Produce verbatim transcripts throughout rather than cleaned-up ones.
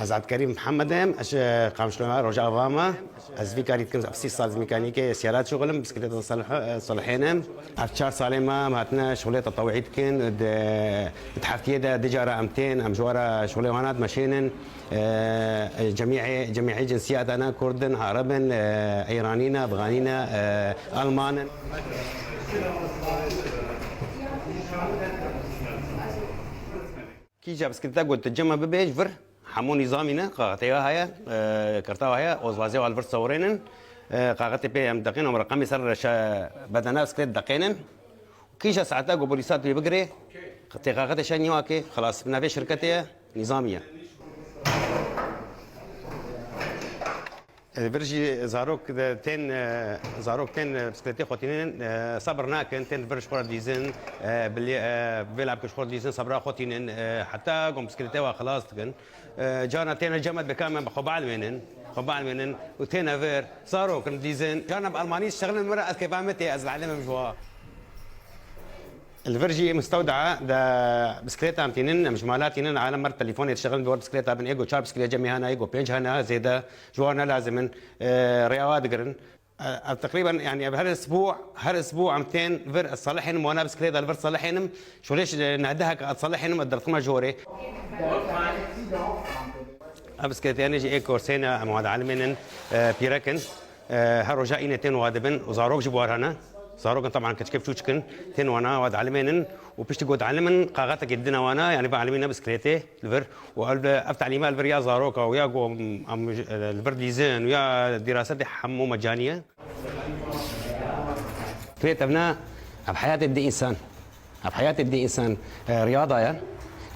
Ez Ebdkerîm Mihemed im, ez ji Qamişlo me, Rojava me. Ez vî karî dikim, sî sal ji mîkanîkê siyara dişuxilim, bisikleta diselh-, diselhênim. Ev çar salê me em hatine şixulê tetewî dikin. Di, di heftiyê de du cara em tên, em ji we re şixulê wana dimeşênin. E, cemî-, cemî cinsiyetane, Kurd in, Arab in, e, Îranî ne, Efxanî ne, e, Alman in. Kîja bisikleta ku tu cema bibê ji vir, hemû nîzamî ne, qaxetê ya heye, e, karta heye, ozvazê wa li vir sewrênin, e, qaxetê pê em deqîn, em reqemî ser reşe bedena bisiklet deqênin. Kîja saeta ku polîsa tu yê bigirê, tê qaxetê şe nîwakê, xilas, bi navê şirketê ye, nîzamî ye. Li vir jî zarok de tên, e, zarok tên, e, bisikletê xwe tînin, e, sebir nakin, tên li vir ji xwe re dîzin, e, bilê, e, vêla bikin ji xwe re dîzin, sebra xwe tînin, e, heta ku em bisikletê wa xilas dikin. E, carna têne cem me dibê ka em bi xwe bielmênin, xwe bielmênin û têne vir, zarok in dîzin. Carna bi Almanî diştexilin min re, ez kêfa min tê, ez dielmim ji wa. Li vir jî mistewda de bisikleta em tînin, em ji mala tînin, alem mer telefonê diştexilin bi wer bisikleta bin, ê ku çar bisikleta cemî hene, ê ku pênc hene, zêde. Ji wan ne lazim in, e, rêya wa digirin. E, ev teqrîben, yani, ev her isbû, her isbû em tên vir, ez selihênim, wana bisiklêta li vir selihênim, şolê ji nehdehek ez selihênim, ez derxime ji horê. Ev bisiklêtê yanî jî ê korsê ne, em wa dielmênin, e, pîrek in. E, her roja înê tên wa dibin û zarok jî bi war hene. Zarok in, teban keçikê biçûçik in, tên wana wa dielmênin û piştî ku dielimin, qaxetekê didine wana, yani, bielmîne bisiklêtê li vir. Û ev, ev telîme li vir ya zaroka û ya ku em, em, e, li vir dîzin û ya dîrasetê hemû mecanî ye. Krê tevne, ev heyatê didê însan. Ev heyatê didê însan, e, riyada ye.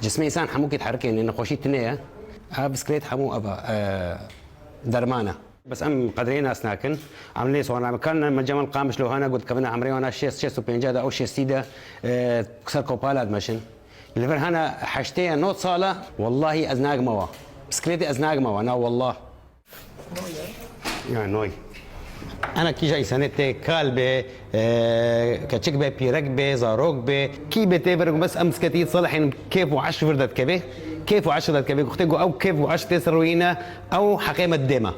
Cismê însan hemû kê diherikêne, nexweşî tune ye. Ev bisiklet hemû ev e, derman e. Bes em qedrê nas nakin. Em lê sona me kan, me Cemal Qamişlo hene got kevine emrê wana şêst, şêst û pênc de, ew şêstî de, e, ser kopala dimeşin. Li vir hene heştê ya, nod sala, wallahî ez nagme wa. Bisikletê ez nagme wa, na wallah. Ya noy. Ana kîja însanê tê kal be, e, keçik be, pîrek be, zarok be, kî be tê vir, bes em bisikletî selihên kêf û eşq vir de dikeve. Kêf û eşq de dikeve. Guxtê ku ew kêf û eşq tê ser rûyîne, ew heqê me didê me.